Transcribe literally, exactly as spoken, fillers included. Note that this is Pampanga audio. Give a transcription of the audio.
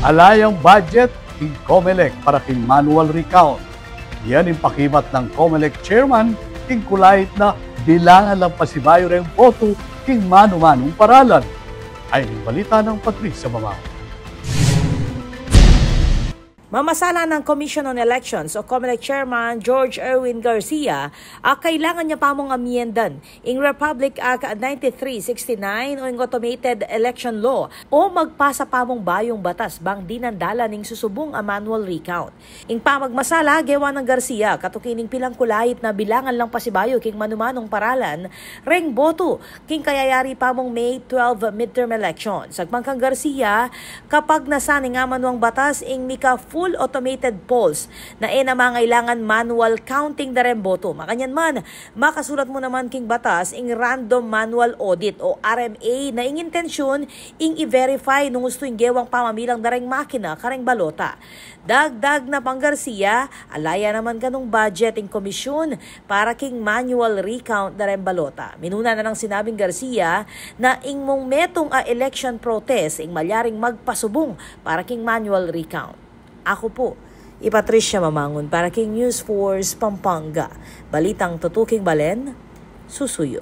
Ala yang budget ing Comelec para king manual recount. Yan ing pakibat nang Comelec chairman king kulait na bilangan lang pasibayu reng boto king manu-manung paralan. Ay, ning balita nang Patricia Mamao. Mamasala nang Commission on Elections o Comelec Chairman George Erwin Garcia a kailangan ne pa mung amyendan ing Republic Act ninety-three sixty-nine o ing Automated Election Law o magpasa pa mung bayung batas bang dinan dalan ing susubung a manual recount. Ing pamagmasala, gewa nang Garcia, katuki ning pilang kulait na bilangan lang pasibayu king manu-manung paralan reng boto king kayayari pa mung May twelve midterm election. Sagmang kang Garcia, kapag nasan ing amanuang batas ing mika full automated polls na e na mangailangan manual counting da reng boto. Makanyan man, makasulat mu naman king batas ing random manual audit o R M A na ing intensyun ing i-verify nung ustu ing gewang pamamilang da reng makina kareng balota. Dagdag na pang Garcia, ala ya naman kanung budget ing komisyun para king manual recount da reng balota. Minuna na nang sinabing Garcia na ing mung metung a election protest ing malyaring magpasubung para king manual recount. Aku pu i Patricia Mamangun para king News Force Pampanga. Balitang tutuking balen, susuyu.